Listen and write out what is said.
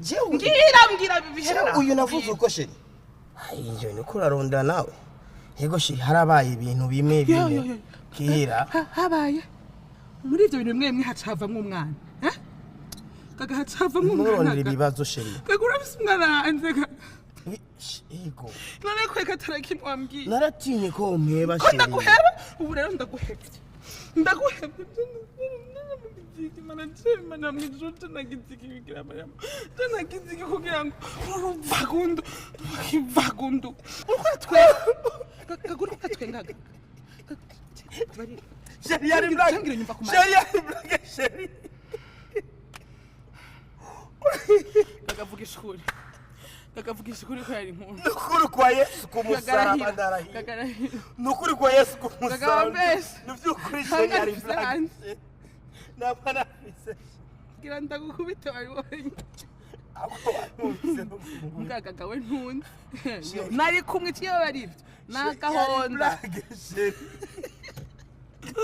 Jewe Mbwira, mbwira bihera. Jewe uyu navuze uko, chéri. Ayo niko urarondera nawe. Yego chéri, harabaye ibintu bimwe Yo, bimwe yo, yo. kera. Habaye muri ivyo bintu bimwe bimwe hacavamwo umwana, eh? Gaga, hacavamwo umwana. Nturondere Gaga. ibibazo, chéri. Gaga, urafise umwana hanze, Gaga? Yego. None kweka atarakimwe wambwiye? Naratinye ko umpeba, Ko chéri. ndaguheba? Ubu rero ndaguhebye, ndaguhebye. Mana mwijuru, nagiziki bigira Mariya, nagiziki kugira ngo uruvagundu ivagundu uriko uratwenga? Gaga, uriko uratwenga? Chéri, yari blague. Cyangwa nyumva ku matwi. Chéri, yari blague, chéri. Gaga, vugisha ukuri. Gaga, vugisha ukuri ko yari inkuru. Nukuri kwa Yesu ku musaraba, Gaga, ndarahiye. Gaga, rahira. Nukuri kwa Yesu ku Gaga, musaraba. wambeshe. Ni vy'ukuri, chéri, yari Ntabwo blague. hanze. Ntabwo nafise. Kugira ndagukubite wari wonyine. Ahubwo wamwumvise n'ukuntu. Mbwagaga we, ntunze Chéri. nari kumwe, ikiyo ari ibyo ni agahonda. Blague, chéri.